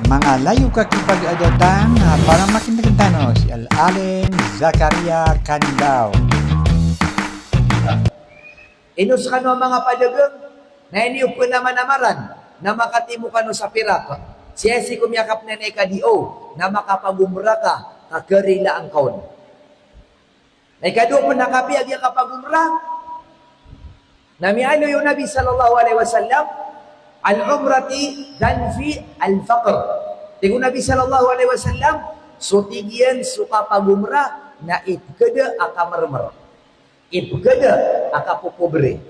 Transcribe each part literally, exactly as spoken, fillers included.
Manga layo ka kipag-adatan, ah, para makindeg tano si Al-Alim Zakaria Kandaw. Ino skano a manga padagang, na iniyo pn a manamaran na makatimo kano sa pirak? Sii sii ko miyakapnay a kadi o, na makapagomra ka, ka karilaan ka on. Na ikadowa pn a kapiya a giyangkai a kapagomra, na miyaaloy o Nabi sallallahu alaihi wasallam, "Al-umratu tanfi al-faqr." Tig o Nabi sallallahu alaihi wasallam, so tig iyan so kapagomra na ipkada a kamermer. Ipkada a kapopobre.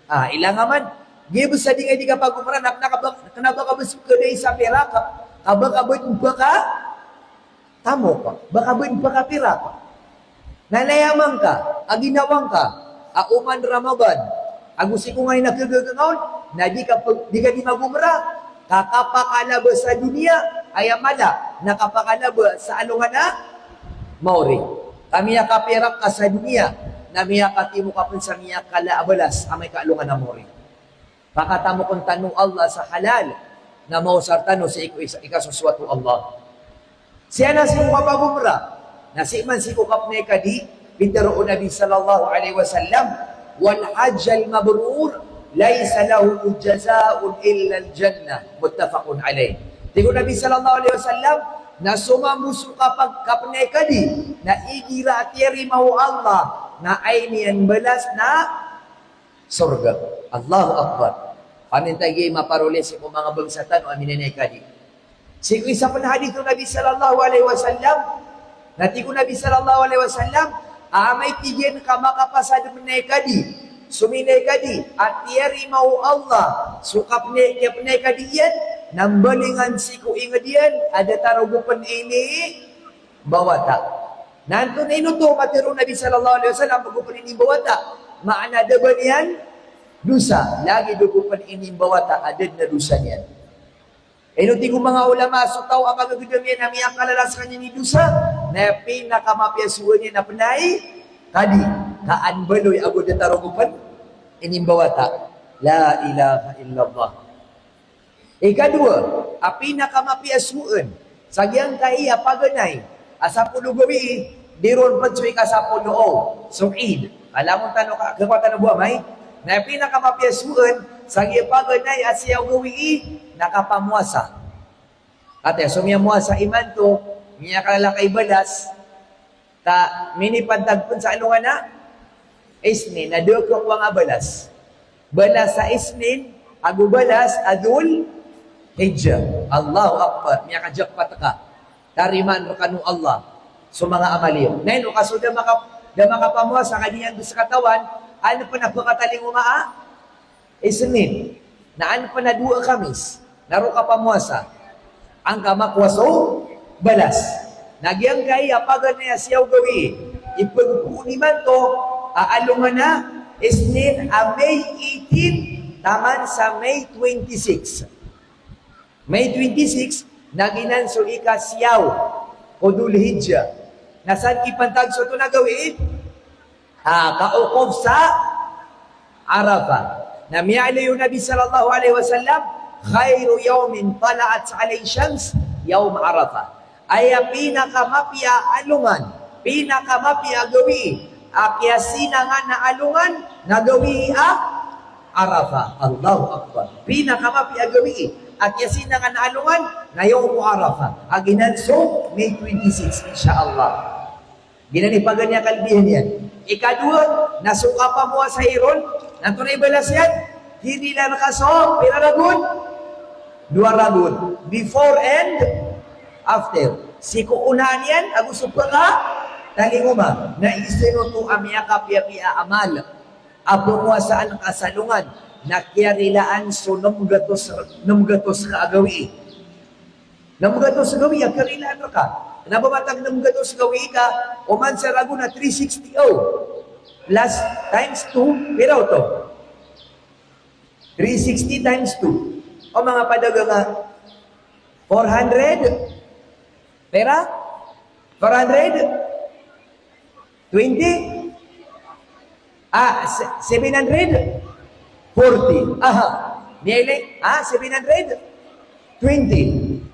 Ah, ilay nga man. Giya bes a di nga di kapagomra, na kna ba, kna ba ka bes pkadai sa pirak, ka ba ka ba di ba ka tamok, ba ka ba di ba ka pirak. Na laya man ka a ginawa ngka a oman Ramadan ago sii ko nganin a kagaga on, na di ka pe-, di ka di magomra, ka kapakalaba sa doniya, aya mala na kapakalaba sa alongan a maori. Ka miyakapirak ka sa doniya, na miyakatimo ka pn sa miyakala a balas amay ka alongan a maori. Pakatamokn tano o Allah sa halal, na maosar tano sii ko isa, ikasosoat o Allah. Sii na sii ko kapagomra, na sii man sii ko kapnay a kadi, pitharo o Nabi sallallahu alaihi wasallam, "Wal hajjul mabrur laysa lahu jazaa'un illal jannah." Muttafaqun alaih. Tig o Nabi sallallahu alaihi wasallam, na so mambo so kapag-, kapnay a kadi, na igira a tiyarima o Allah, na aya niyan balas na sorga. Allahu Akbar. Paminta giya i maparoli sii ko manga bangsa tano a minanay a kadi. Sii ko isa pn a hadith o Nabi sallallahu alaihi wasallam, na tig o Nabi sallallahu alaihi wasallam, a amay tig iyan ka makapasad a minay a kadi so minay a kadi a tiyarima o Allah so kapnay, kiyapnay a kadi iyan, na mbalingan sii ko ingd iyan a datar ago pn inimbawata. Na antonaa i ino oto? Matharo o Nabi sallallahu alaihi wasallam, ago pn inimbawata, maana da ba niyan dosa, lagid ago pn inimbawata a da dn a dosa niyan. Ino tig o manga ulama, so taw a magagdam iyan a miyakalala skaniyan i dosa, na aya pinakamapiya a sowaan iyan na pnay a kadi, ka an baloy ago datar ago pn inimbawata. La ilaha illallah. Ikadowa a pinakamapiya a sowaan sa giyangkai a paganay a sapolo gawii, di ron pd so ikasapolo o so Eid. Alangon tano ka, khakowa tano bo amay. Na aya pinakamapiya a sowaan sa giya paganay a siyaw gawii na kapamowasa. Ati, so miyamowasa imanto, miyakalala ka i balas, ka minipantag pn sa alongan a Isnin, na da a khakowa nga a balas. Balas a Isnin ago balas a Dhul Hijjah. Allahu Akbar. Miyaka-jackpot ka. Tarimaan rkano o Allah so manga amal iyo. Na ino ka so da maka-, da makapamowasa ka di niyan bs katawan, an pn a phakatalingoma a Isnin, na an pn a dowa a Khamis, na roo ka pamowasa, an ka makowa so balas. Na giyangkai a paganay a siyaw gawii, ipagpoon imanto a alongan a Isnin a May eighteen taman sa May twenty-six. May twenty-six, na giyanan so ikasiyaw ko Dhul Hijjah. Na san ipantag so oto na gawii? Ah, kawukuf sa Arafah. Na miyaaloy o Nabi sallallahu alaihi wasallam, "Khairu yawmin tala'at alayhi shams, yawm Arafah." Aya pinakamapiya a alongan, pinakamapiya a gawii a kiyasinangan a alongan na gawii a Arafah. Allahu Akbar. Pinakamapiya a gawii a kiyasinangan a alongan na yawm Arafah. A giyanan so May twenty-six, insha Allah. Giyanan i paganay a kalbihan iyan. Ikadowa, na so kapamowasa iron, na antonaa i balas iyan? Kirilaan ka so pira ragon? Dowa ragon. Before and after. Sii ko onaan iyan ago so pkatalingoma. Na isa oto a miyakapiyapiya a amal a pmowasaan ka sa alongan na kiyarilaan so nem gatos, nem gatos ka a gawii. Nem gatos gawii a kiyarilaan rka. Kna ba matag nem gatos gawii ka oman sa ragon na three sixty o. Plus times two, pira oto? Three sixty times two. O manga padagang a four hundred? Pira? Four hundred? Twenty? Ah, se-, seven hundred forty. Aha. Miyailay? Ah, seven hundred twenty.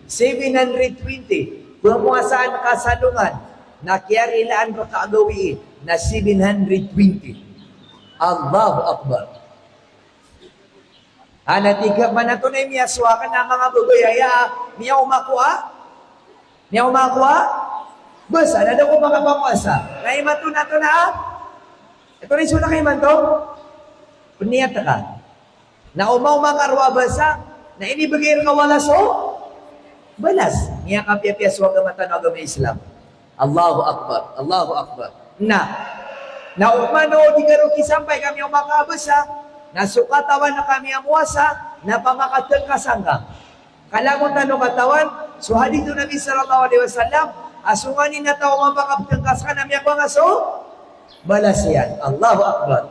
Seven hundred twenty. Pamowasaan ka sa alongan na kiyarilaan rka a gawii na seven hundred twenty. Allahu Akbar. Ana tig ka, man antonaa i miyasowa akn a manga babay aya a miyaoma ko a, miyaoma ko a basa, na da ko makapamowasa. Na imanto na, antonaa a, antonaa i sona ka imanto? Pniyat ka. Na omaoma ka roo a basa, na inibgay rka o Allah so balas. Miyakapiyapiya so agama tano a agama Islam. Allahu Akbar, Allahu Akbar. Na, na oman o di ka roo kisampay ka miyaoma ka a basa, na so katawan ka miyamowasa, na pamakatngkasan ka. Ka langon tano katawan so hadith o Nabi sallallahu alaihi wasallam, a so nganin a taw a mapakaptngkas ka na miyabanga so balas iyan. Allahu Akbar.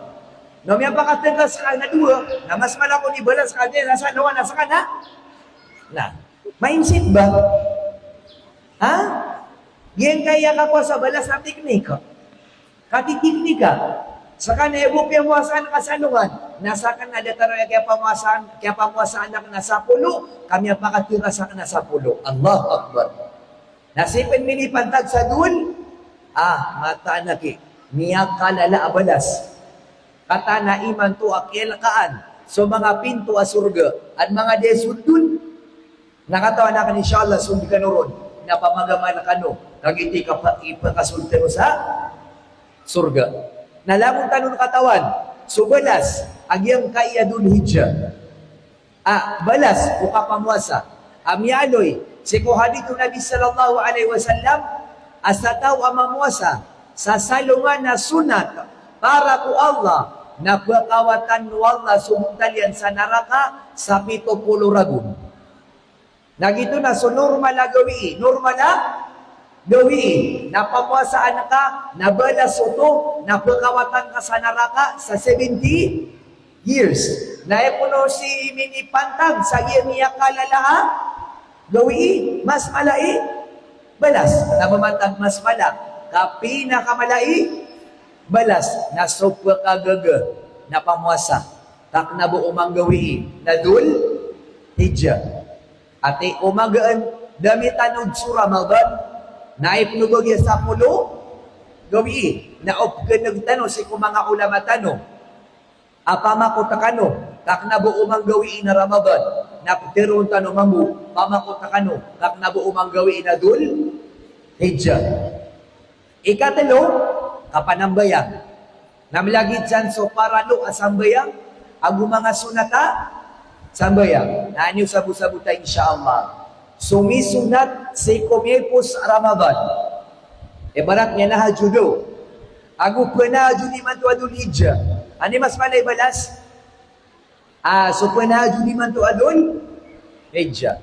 Na miyapakatngkas ka na dowa, na mas mala ko di balas ka di na sa dowa na ska na. Na, mindset ba? Ha? Giyangkaya kakowa sa balas na teknik. Katiteknik ka. Ska na aya bo piyamowasaan ka sa alongan, na sakn na datar o aya kiyapamowasaan, kiyapamowasaan akn na sapolo, ka miyapakatngkas akn na sapolo. Allahu Akbar. Na sii pn minipantag sa dol, ah, mataan aki, miyakalala a balas. Kataan a imanto a kiyalkaan so manga pinto a sorga, an manga da a sold on. Na katawan akn, insha Allah, sold kano ron, na pamagamal kano, kagiya tig ka pa, ipakasold tano sa sorga. Na langon tano katawan so balas a giyangkai a Dhul Hijjah. A, balas o kapamowasa a miyaaloy sii ko hadith o Nabi sallallahu alaihi wasallam, a sa taw a mamowasa sa salongan a sonat para ko Allah, na pkawatan o Allah so bontal iyan sa naraka sa pito polo ragon. Na giyoto na so normal a gawii, normal a gawii, na pamowasaan ka, na balas oto, na pkawatan ka sa naraka sa seventy years. Na aya pn o sii minipantag sa giya miyakalala a gawii, mas mala i balas. Na mamantag mas mala, ka pinakamala i balas, na so pkagaga na pamowasa, ka kna bo o manga gawii na Dhul Hijjah. Ati o magaan, da mitano so Ramadan, na ipnobag iyan sa sapolo gawii, na opkneg tano sii ko manga ulama tano a pamakot kano, ka kna bo o manga gawii na Ramadan, na ptharoon tano mambo, pamakot kano, ka kna bo o manga gawii na Dhul Hijjah. Ikatlo, kapanambayang. Na mlagid san so paralo a sambayang, ago manga sonat a sambayang. Na aya niyo sabosabota, insha Allah. So misonat sii ko miyaipos a Ramadan. Ibarat niyan na tahajjud. Ago pnahajjud imanto a Dhul Hijjah. Anda i mas mala i balas? Ah, so pnahajjud imanto a Dhul Hijjah.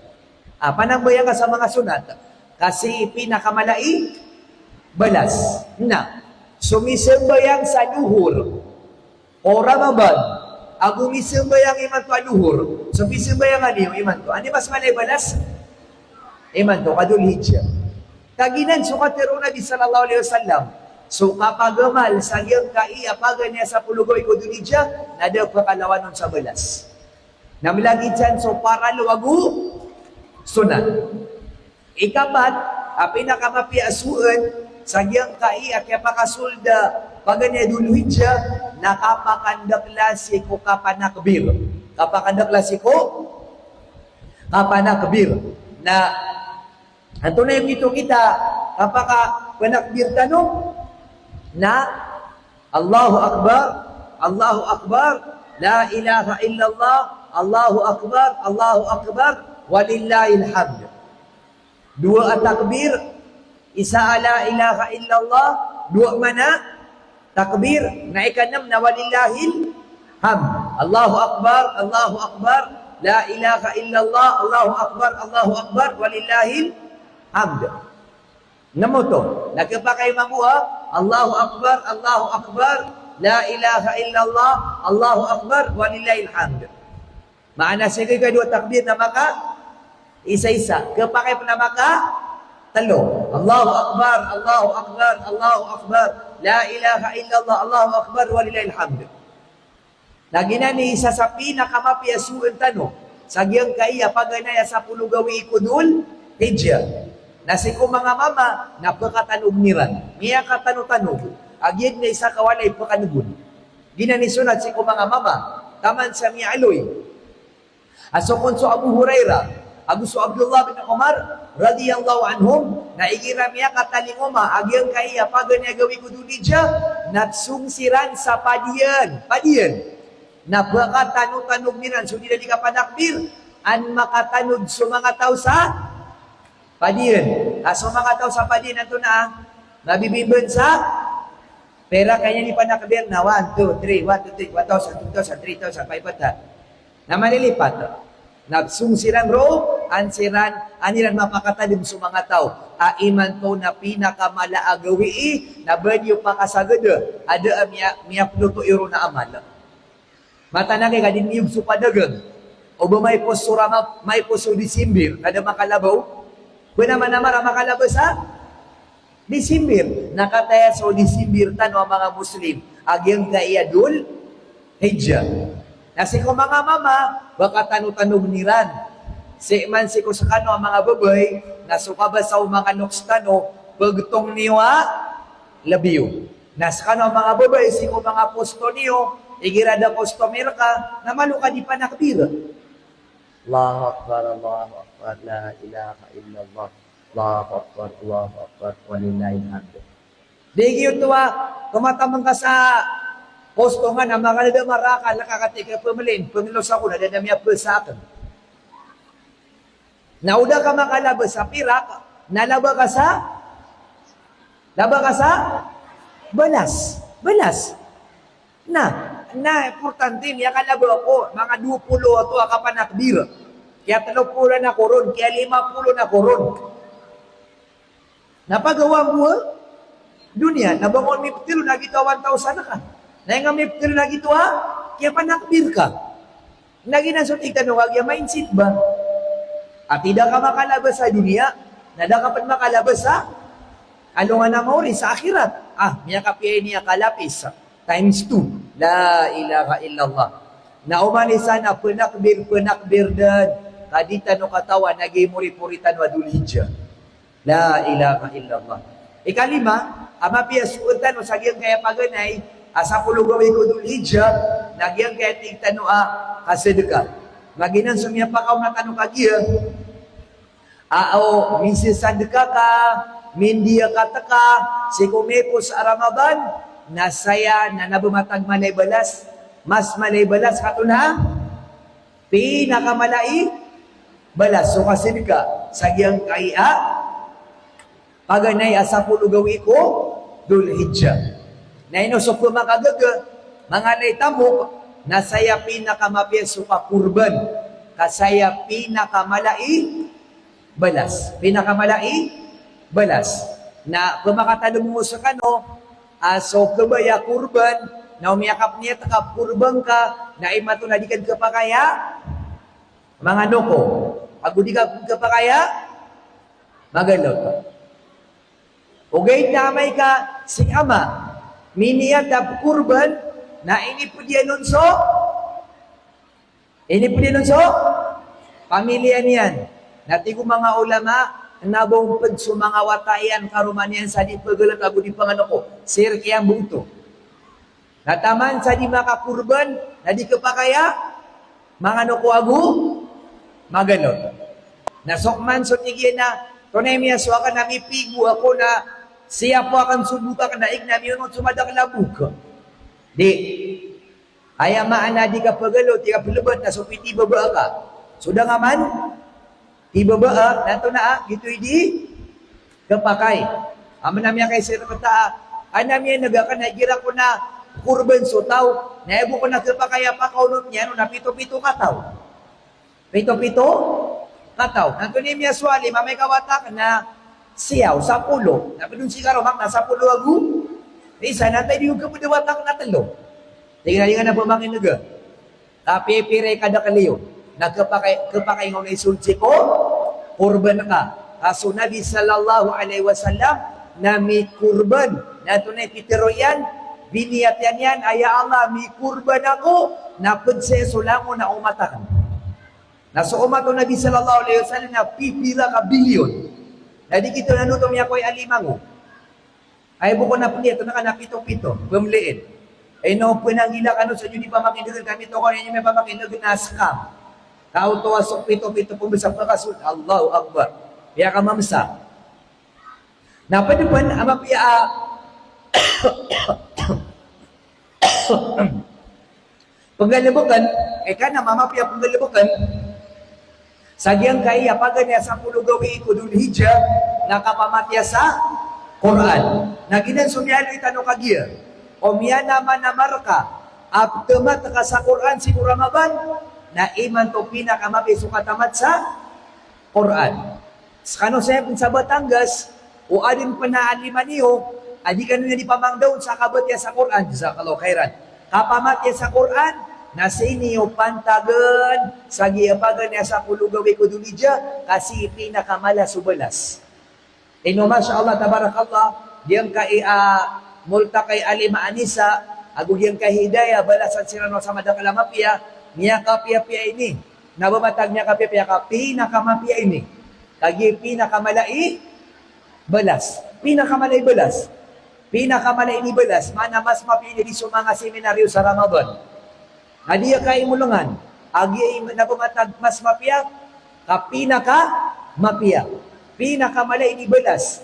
Ah, panambayang ka sa manga sonat. Ka sii pinakamala i balas. Na, so misambayang sa lohor o Ramadan, ago misambayang imanto a lohor. So pisambayangan iyo imanto. Anda i mas mala i balas? Imanto ka Dhul Hijjah. Kagiya giyanan so katharo o Nabi sallallahu alaihi wasallam, so kapagamal sa giyangkai a paganay a sapolo gawii ko Dhul Hijjah, na da pkalawan on sa balas. Na mlagid san so paralo ago sonat. Ikapat, a pinakamapiya a soon sa giyangkai a kiyapakasold a paganay a Dhul Hijjah, na kapakandakla sii ko kapanakbir. Kapakandakla sii ko kapanakbir. Na antonaa i okit-okit a kapakapanakbir tano? Na Allahu Akbar, Allahu Akbar, la ilaha illallah, Allahu Akbar, Allahu Akbar, walillahil hamd. Dowa a takbir, isa a la ilaha illallah, dowa man a takbir, na ikanm na walillahil hamd. Allahu Akbar, Allahu Akbar, la ilaha illallah, Allahu Akbar, Allahu Akbar, walillahil hamd. Nm oto, na khapakay mambo a, Allahu Akbar, Allahu Akbar, la ilaha illallah, Allahu Akbar, walillahil hamd. Maana sii ko ikadowa takbir na maka isa-isa. Khapakay pn a maka tlo. Allahu Akbar, Allahu Akbar, Allahu Akbar. La ilaha illallah, Allahu Akbar, walillahil hamd. Na giyanan i isa sa pinakamapiya a soon tano sa giyangkai a paganay a sapolo gawii ko Dhul Hijjah. Na sii ko manga mama na pkatanog iran. Miyakatanotanog. A giyanan i isa ka walay pkanogon. Giyanan i sonat sii ko manga mama. Taman sa miyaaloy a so kon so Abu Hurairah ago so Abdullah bin Umar radhiyallahu anhum, na igira miyakatalingoma a giyangkaya paganay a gawii ko Dhul Hijjah, na song siran sa padiyan, padiyan. Na pkatanotanog iran so di dn di kapanakbir, an makatanood so manga taw sa padiyan. A so manga taw sa padiyan antonaa? Mabibimban sa pira kaya di panakbir na one, two, three, one, two, three, one thousand, two thousand, three thousand, five hundred. Na malilipat. Na song siran roo, an siran, an iran mapakatadm so manga taw a imanto na pinakamala a gawii, na ba niyo pakasagada a da a miya, miyaploto iyo ron a amal. Mataan a kay ka di niyog so padagang. O ba maipos so Rama, maipos so December, na da makalabaw. Ba naman a mara makalabas a December, na kataya so December tano a manga Muslim a giyangkaya Dhul Hijjah. Na sii ko manga mama, ba katanotanog iran. Sii man sii ko skano a manga babay, na so kabasa o manga loks tano, pagtong niyo a labiyo. Na skano a manga babay, sii ko manga posto niyo, igira da customer ka, na malo ka di panakbir. Allahu Akbar, Allahu Akbar, la ilaha illallah. Allahu Akbar, Allahu Akbar, walillahil hamd. Di giyoto a, tomatamang ka sa postongan a manga da marakal ka katii ka pmlin, pnglos ako na da a miyapasa akn. Na o da ka makalabas sa pirak, na laba ka sa, laba ka sa balas, balas. Na, na importante, miyakalaba ako, manga dowa polo oto a kapanakbir. Kiyatlo polo na koron, kiyalima polo na koron. Na pagawa mo a doniya, na ba ngka miptlo na giyoto a one thousand ka. Na ingka miptlo na giyoto a kiyapanakbir ka. Na giyanan so tig tano a giya mindset ba. Ati da ka makalabas sa doniya, na da ka pn makalabas sa alongan a maori sa akhirat. Ah, miyakapiya ini a kalapis. Times two. La ilaha illallah. Na oman i san a pnakbir, pnakbir dn. Ka di tano katawan a giya i moripori tano a Dhul Hijjah. La ilaha illallah. Ikalima, a mapiya so tano sa giyangkaya paganay a sapolo gawii ko Dhul Hijjah, na giyangkaya tig tano a kasadka. Magiyanan so miyapakaoma tano kagiya a o misisadka ka, mindiyakat ka sii ko miyapos a Ramadan, na saya na na ba matag mala i balas, mas mala i balas ka oto na pinakamala i balas so kasadka sa giyangkaya paganay a sapolo gawii ko Dhul Hijjah. Na ino so pmakagaga, manga lay tamok, na saya pinakamapiya so kakorban, ka saya pinakamala i balas. Pinakamala i balas. Na pmakatalo mo skano a so kabaya korban, na o miyakapniyat ka korban ka, na imanto na di ka khapakay a manga noko. Ago di ka khapakay a magalot. Ogaid na amay ka si ama, miniyat a korban, na inipd iyan on so, inipd iyan on so pamiliya niyan. Na tig o manga ulama, kna ba on pd so manga wata iyan karoma niyan sa di pgalot ago di panganoko. Sii rk iyan bo oto. Na taman sa di makakorban, na di khapakay a manga noko ago magalot. Na so man so tig iyan a, tonaa i miyasowa akn a mipigo ako na siyapo akn so bok akn na ig na miyonot so madakl a bok. Di. Aya maana di kapagalot, di kaplbat na so pitibaba ka. So da nga man, tibaba, na antonaa, giyoto i di khapakay. Amin a miyakaisa i rk ta a, kna miyan'g akn a igira ko na korban so taw, na aya bo ko na khapakay a pakaonot niyan on na pito-pito kataw. Pito-pito kataw. Na antonaa i miyasowa, lima, amay ka wata akn na siyaw, sapolo. Na pd on sii ka roma akn na sapolo ago isa, na antaa i di on khapd a wata akn na tlo. Tig iyan a di nga na pmangin'g. Kapipiray ka da kaliyo. Na khapakay, khapakay nga on a isold sii ko korban ka. Ka so Nabi sallallahu alaihi wasallam na mikorban. Na antonaa i pitharo iyan, biniyat iyan iyan a, "Ya Allah, mikorban ako, na pd saya so langon a omat akn." Na so omat o Nabi sallallahu alaihi wasallam na pipila ka bilyon. Na di kito nanoto miyakowa i alimango. Ay boko na peniya, tana ka na pito-pito, pemlien. Ay no, penanggila kano sa jodi pamakinegen kami to, kano niyo miyapamakinegen na scam. Kaoto a so pito-pito pembesa pakasul, Allahu Akbar. Piyakamamsa. Na ped pen a mapiya a penggalebeken, e, ka na mamapiya penggalebeken sa giyangkai a paganay a sapolo gawii ko Dhul Hijjah na kapamatiya sa Qur'an. Na giyanan so miyaaloy tano kagiya. O miyanamar-namar ka a petemat ka sa Qur'an sii ko Ramadan, na imanto pinakamapiya so katamat sa Qur'an. Sekano saya pun sa Batangas, o aden pen a aliman iyo a di kano niyan di pamangdaon sa kabatiya sa Qur'an, jazakallahu khairan. Kapamatiya sa Qur'an, na sii niyo pantagen sa giya paganay a sapolo gawii ko Dhul Hijjah, ka sii pinakamala so balas. Ino, masha Allah, tabarakallah, giyangkai a multaqai alima anisa, ago giyangkai hidayah, balasan siran o sa madakel a mapiya, miyakapiyapiya ini. Na ba matag miyakapiyapiya ka pinakamapiya ini. Kagiya pinakamala i balas. Pinakamala i balas. Pinakamala ini balas. Maana mas mapiya ini di so manga seminaryo sa Ramadan. Na di aya kaimolengan. Agiya i-, na ba matag mas mapiya, ka pinakamapiya. Pinakamala ini balas.